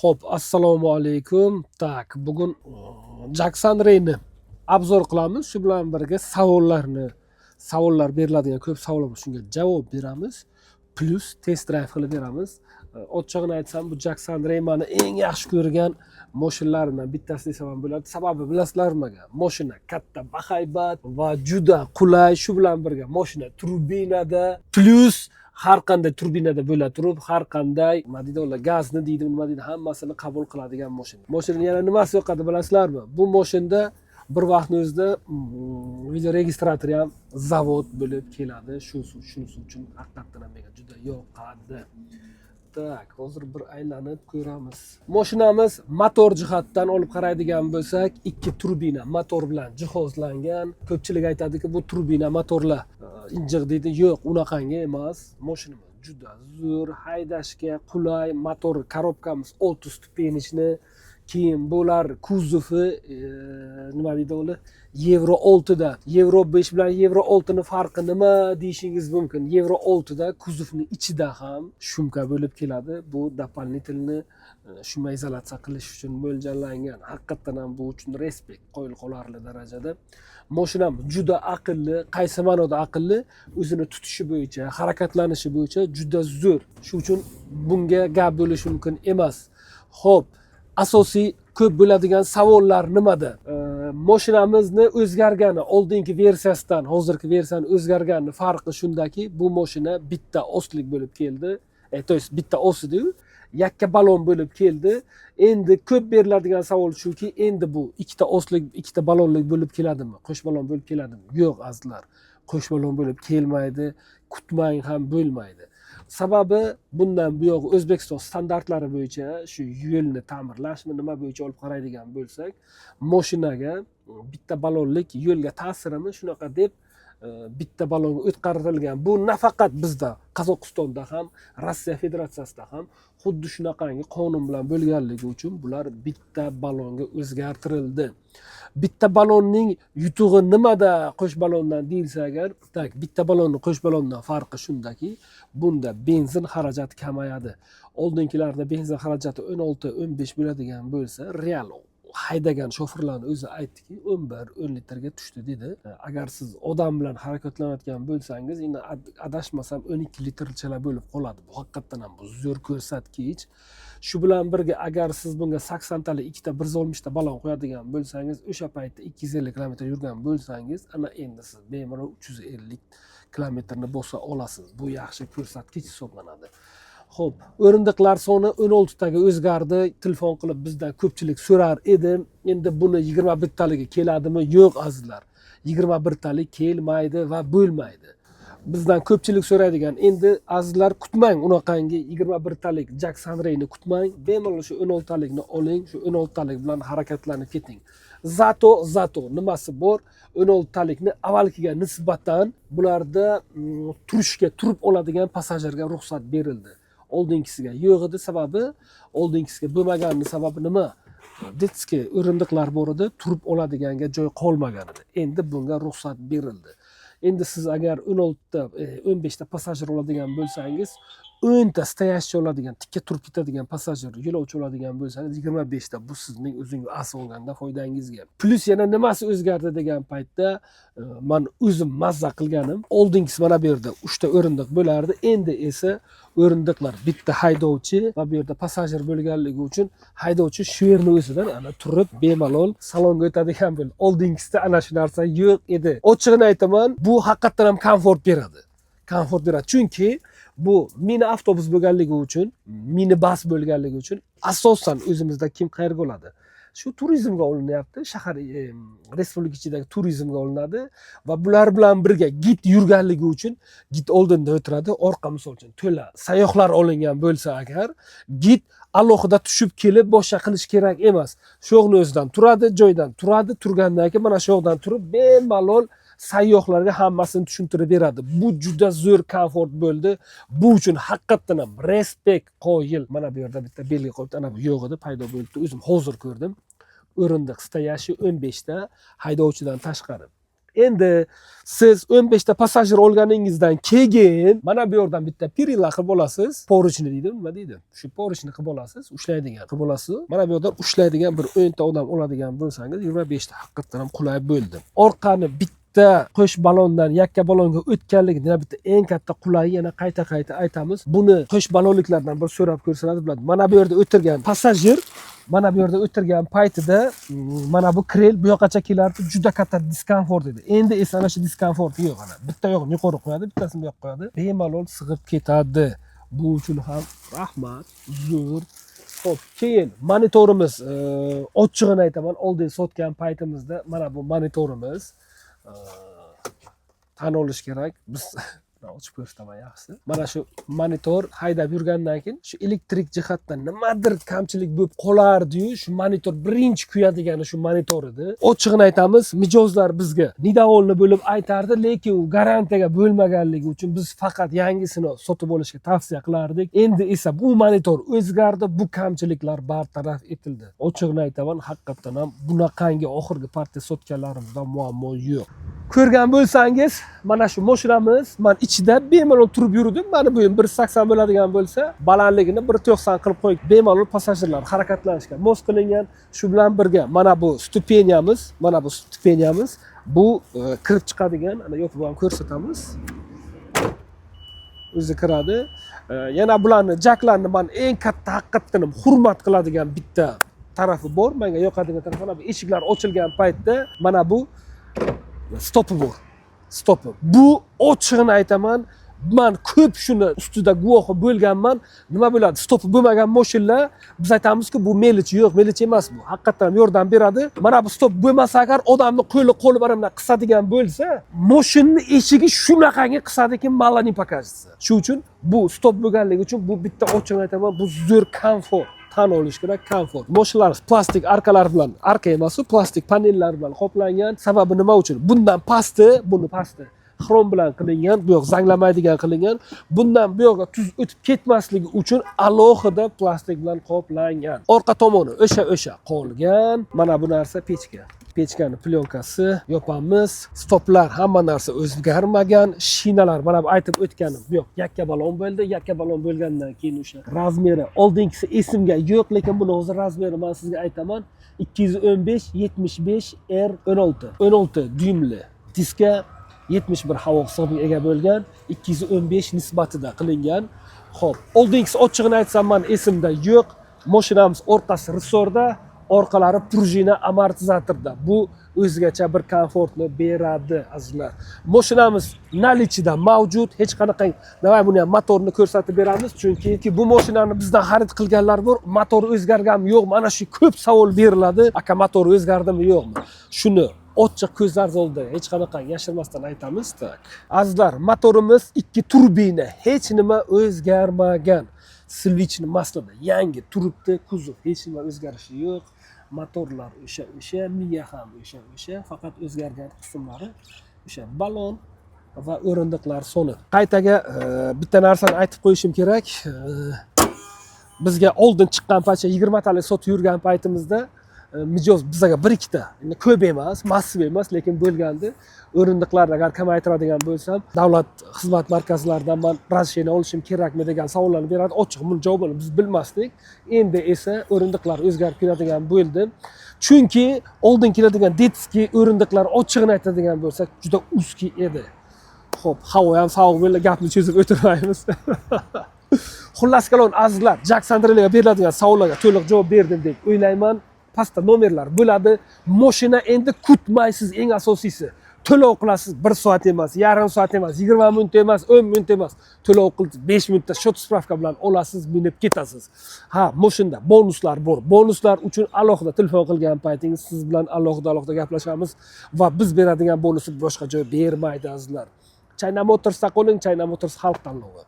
Xo'p, assalomu alaykum. Так, bugun JAC Sunrayni обзор qilamiz. Shu bilan birga savollar beriladigan ko'p savollar bor. Shunga javob beramiz. Плюс test drive qilib beramiz. Ochig'ini aytsam, bu JAC Sunray mani eng yaxshi ko'rgan moshinalarimdan bittasi desam ham bo'ladi. Sababi bilasizlarmi? Moshina katta, bahaybat va juda qulay. Shu bilan birga moshina turbinada, плюс har qanday turbinada bo'la turib, har qanday, nima deydi ular, gazni deydi, nima deydi, hammasini qabul qiladigan moshina. Moshinani yana nimasi yoqadi, bilasizlarmi? Bu moshinada bir vaqtni o'zida видеорегистратор ham zavod bo'lib keladi. Shunisi uchun haqiqatdan ham menga juda yoqadi. Так, hozir bir aylanib ko'ramiz. Moshinamiz motor jihatdan olib qaraydigan bo'lsak, ikki turbina motor bilan jihozlangan. Ko'pchilik aytadiki, bu turbina motorlar injiq deydi. Yo'q, unaqangi emas. Moshinamiz juda zo'r, haydashga qulay. Motor коробка miz 6 ступенечный. Keyin bular kuzovi, nima deydi ular, Yevro 6 da. Yevro 5 bilan Yevro 6 ni farqi nima deyishingiz mumkin. Yevro 6 da kuzovni ichida ham шумка bo'lib keladi. Bu дополнительный шумоизоляция qilish uchun mo'ljallangan. Haqiqatdan ham bu uchun респект, qoyil qolarli darajada. Moshinamiz juda aqlli. Qaysi ma'noda aqlli? O'zini tutishi bo'yicha, harakatlanishi bo'yicha juda zo'r. Shu uchun bunga gap bo'lishi mumkin emas. Xo'p, asosiy ko'p bo'ladigan savollar nimada? Moshinamizni o'zgargani, oldingi versiyasidan hozirgi versiyani o'zgargani farqi shundaki, bu moshina bitta oslik bo'lib keldi. То есть bitta os ediyu, yakka balon bo'lib keldi. Endi ko'p beriladigan savol shuki, endi bu ikkita oslik, ikkita balonlik bo'lib keladimi? Qo'sh balon bo'lib keladimi? Yo'q, azizlar. Qo'sh balon bo'lib kelmaydi, kutmang ham, bo'lmaydi. Sababi, bundan buyog'i O'zbekiston standartlari bo'yicha, shu yo'lni ta'mirlashmi, nima bo'yicha olib qaraydigan bo'lsak, moshinaga bitta balonlik yo'lga ta'sirimi shunaqa deb bitta balonga o'tkazilgan. Bu nafaqat bizda, Qozog'istonda ham, Rossiya Federatsiyasida ham xuddi shunaqangi qonun bilan bo'lganligi uchun bular bitta balonga o'zgartirildi. Bitta balonning yutug'i nimada qo'sh balondan deyilsa agar, так, bitta balonni qo'sh balondan farqi shundaki, bunda benzin xarajati kamayadi. Oldingilarda benzin xarajati 16-15 bo'ladigan bo'lsa, real haydagan shofirlarni o'zi aytdiki, 11-10 litrga tushdi dedi. Agar siz odam bilan harakatlanayotgan bo'lsangiz, endi adashmasam, 12 litrchalar bo'lib qoladi. Bu haqiqatdan ham bu zo'r ko'rsatkich. Shu bilan birga, agar siz bunga 80talik ikkita 160ta balon qo'yadigan bo'lsangiz, o'sha paytda 250 kilometr yurgan bo'lsangiz, ana endi siz bemalol 350 kilometrni bosa olasiz. Bu yaxshi ko'rsatkich hisoblanadi. Xo'p, o'rindiqlar soni 16 taga o'zgardi. Telefon qilib bizdan ko'pchilik so'rar edi. Endi buni 21 taligi keladimi? Yo'q, azizlar. 21 talik kelmaydi va bo'lmaydi. Bizdan ko'pchilik so'raydigan. Endi, azizlar, kutmang unaqangi 21 talik JAC Sunrayni kutmang. Bemalol shu 16 talikni oling, shu 16 talik bilan harakatlanib keting. Зато nimasi bor? 16 talikni avvalgiga nisbatan bularda turishga, turib oladigan passajirga ruxsat berildi. Oldingisiga yo'q edi. Sababi, oldingisiga bo'lmaganini sababi nima? Детский o'rindiqlar bor edi, turib oladiganga joy qolmagan edi. Endi bunga ruxsat berildi. Endi siz agar 16ta, 15ta passajir oladigan bo'lsangiz, 10ta стоящий oladigan, tikka turib ketadigan passajir, yo'lovchi oladigan bo'lsangiz, 25ta, bu sizning o'zingiz asl olganda foydangizga. Плюс yana nimasi o'zgardi degan paytda, man o'zim mazza qilganim, oldingisi mana bu yerda uchta o'rindiq bo'lardi. Endi esa o'rindiqlar bitta haydovchi va bu yerda passajir bo'lganligi uchun haydovchi shu yerni o'zidan ana turib bemalol salonga o'tadigan bo'ldi. Oldingisida ana shu narsa yo'q edi. Ochig'ini aytaman, bu haqiqatdan ham komfort beradi, komfort beradi, chunki bu mini avtobus bo'lganligi uchun, mini bus bo'lganligi uchun asosan o'zimizda kim qayerga oladi? Shu turizmga olinyapti, shahar, respublika ichidagi turizmga olinadi va bular bilan birga gid yurganligi uchun gid oldinda o'tiradi, orqa, misol uchun, to'la sayyohlar olingan bo'lsa agar, gid alohida tushib kelib boshqa qilish kerak emas. Shu yoqni o'zidan turadi, joydan turadi, turgandan keyin mana shu yoqdan turib bemalol sayyohlarga hammasini tushuntirib beradi. Bu juda zo'r komfort bo'ldi. Bu uchun haqiqatdan ham респект, qoyil. Mana bu yerda bitta belgi qo'yibdi, ana bu yo'q edi, paydo bo'libdi, o'zim hozir ko'rdim. O'rindiq стоящий 15ta haydovchidan tashqari. Endi siz 15 ta passajir olganingizdan keyin mana bu yerdan bitta перила qilib olasiz. Поручни deydi, nima deydi? Shu поручни qilib olasiz, ushlaydigan qilib olasiz. Mana bu yerdan ushlaydigan bir 10 ta odam oladigan bo'lsangiz, 25 ta haqiqatdan ham qulay bo'ldi. Orqani bitta qo'sh balondan yakka balonga o'tganligi yana bitta eng katta qulayi, yana qayta qayta aytamiz. Buni qo'sh balonliklardan bir so'rab ko'rsalar biladi. Mana bu yerda o'tirgan passajir, mana bu yerda o'tirgan paytida mana bu крыль bu yoqqacha kelardi, juda katta дискомфорт edi. Endi esa ana shu дискомфорт yo'q. Ana bitta yog'ini yuqori qo'yadi, bittasini bu yoqqa qo'yadi, bemalol sig'ib ketadi. Bu uchun ham rahmat zo'r. Ho'p, keyin monitorimiz, ochig'ini aytaman, oldin sotgan paytimizda mana bu monitorimiz, tan olish kerak, biz ochib ko'rsataman yaxshisi. Mana shu monitor haydab yurgandan keyin shu elektrik jihatdan nimadir kamchilik bo'lib qolardiyu, shu monitor birinchi kuyadigani shu monitor edi. Ochig'ini aytamiz, mijozlar bizga недовольный bo'lib aytardi, lekin u garantiyaga bo'lmaganligi uchun biz faqat yangisini sotib olishga tavsiya qilardik. Endi esa bu monitor o'zgardi, bu kamchiliklar bartaraf etildi. Ochig'ini aytaman, haqiqatdan ham bunaqangi oxirgi partiya sotganlarimizda muammo yo'q. Ko'rgan bo'lsangiz, mana shu moshinamiz, man ichida bemalol turib yurdim. Mani bo'yim 1,80 bo'ladigan bo'lsa, balandligini 1,90 qilib qo'yib, bemalol passajirlar harakatlanishga mos qilingan. Shu bilan birga mana bu ступеня miz, mana bu ступеня miz, bu kirib chiqadigan, ana yopib ham ko'rsatamiz, o'zi kiradi. Yana bularni, jaklarni man eng katta haqiqatdan ham hurmat qiladigan bitta tarafi bor, menga yoqadigan tarafi, mana bu eshiklar ochilgan paytda mana bu stopi bor, stopi. Bu ochig'ini aytaman, man ko'p shuni ustida guvohi bo'lganman. Nima bo'ladi, stopi bo'lmagan moshinlar, biz aytamizku, bu мелочь. Yo'q, мелочь emas, bu haqiqatdan ham yordam beradi. Mana bu stop bo'lmasa agar, odamni qo'li mana bunday qisadigan bo'lsa, moshinni eshigi shunaqangi qisadiki, мало не покажется. Shu uchun bu stop bo'lganligi uchun bu bitta, ochig'ini aytaman, bu zo'r komfort, tan olish kerak, komfort. Mashinalar plastik arkalar bilan, arka emas, u plastik panellar bilan qoplangan. Sababi nima uchun? Bundan pasti, buni pasti xrom bilan qilingan, bu yoq zanglamaydigan qilingan. Bundan bu yoqqa tuz o'tib ketmasligi uchun alohida plastik bilan qoplangan. Orqa tomoni o'sha qolgan. Mana bu narsa pechka, pechkani plyonkasi yopamiz. Stoplar, hamma narsa o'zgarmagan. Shinalar, mana bu aytib o'tganim, bu yoq yakka balon bo'ldi. Yakka balon bo'lgandan keyin o'sha размер i oldingisi esimga yo'q, lekin buni hozir размер i man sizga aytaman: 215 75 R 16, 16 dyumli diska, 71 havo hisobiga ega bo'lgan, 215 nisbatida qilingan. Ho'p, oldingisi, ochig'ini aytsam, man esimda yo'q. Moshinamiz orqasi ressorda, orqalari пружина amortizatorda. Bu o'zgacha bir komfortni beradi, azizlar. Moshinamiz наличие da mavjud, hech qanaqa. Давай, buni ham motorini ko'rsatib beramiz, chunki bu moshinani bizdan xarid qilganlar bor, motori o'zgarganmi, yo'qmi, ana shu ko'p savol beriladi: aka, motori o'zgardimi, yo'qmi? Shuni ochiq, ko'zlaringiz oldida, hech qanaqa yashirmasdan aytamiz. Так, azizlar, motorimiz ikki turbina, hech nima o'zgarmagan, сливочный масло da yangi turibdi, kuzov, hech nima o'zgarishi yo'q. Motorlar o'sha, miya ham o'sha, faqat o'zgargan qismlari o'sha balon va o'rindiqlar soni. Qaytaga bitta narsani aytib qo'yishim kerak. Bizga oldin chiqqan paytda, 20 talik sotib yurgan paytimizda, mijoz bizaga bir ikkita, endi ko'p emas, massiv emas, lekin bo'lgandi: o'rindiqlarni agar kamaytiradigan bo'lsam, davlat xizmat markazlaridan man разрешение olishim kerakmi, degan savollarni beradi. Ochiq, buni javobini biz bilmasdik. Endi esa o'rindiqlar o'zgarib keladigan bo'ldi, chunki oldin keladigan детский o'rindiqlar, ochig'ini aytadigan bo'lsak, juda узкий edi. Ho'p, havo ham sovuq bo'ldi, gapni cho'zib o'tirmaymiz. Xullas kalom, azizlar, Jak Sandrelga beriladigan savollarga to'liq javob berdim deb o'ylayman. Pastda nomerlar bo'ladi. Moshina endi kutmaysiz, eng asosiysi, to'lov qilasiz, bir soat emas, yarim soat emas, 20 minut emas, 10 minut emas, to'lov qilib 5 minutda счёт справка bilan olasiz, minib ketasiz. Ha, moshinda bonuslar bor. Bonuslar uchun alohida telefon qilgan paytingiz siz bilan alohida alohida gaplashamiz va biz beradigan bonusni boshqa joy bermaydi, azizlar. China Motorsda qoling. China Motors — xalq tanlovi.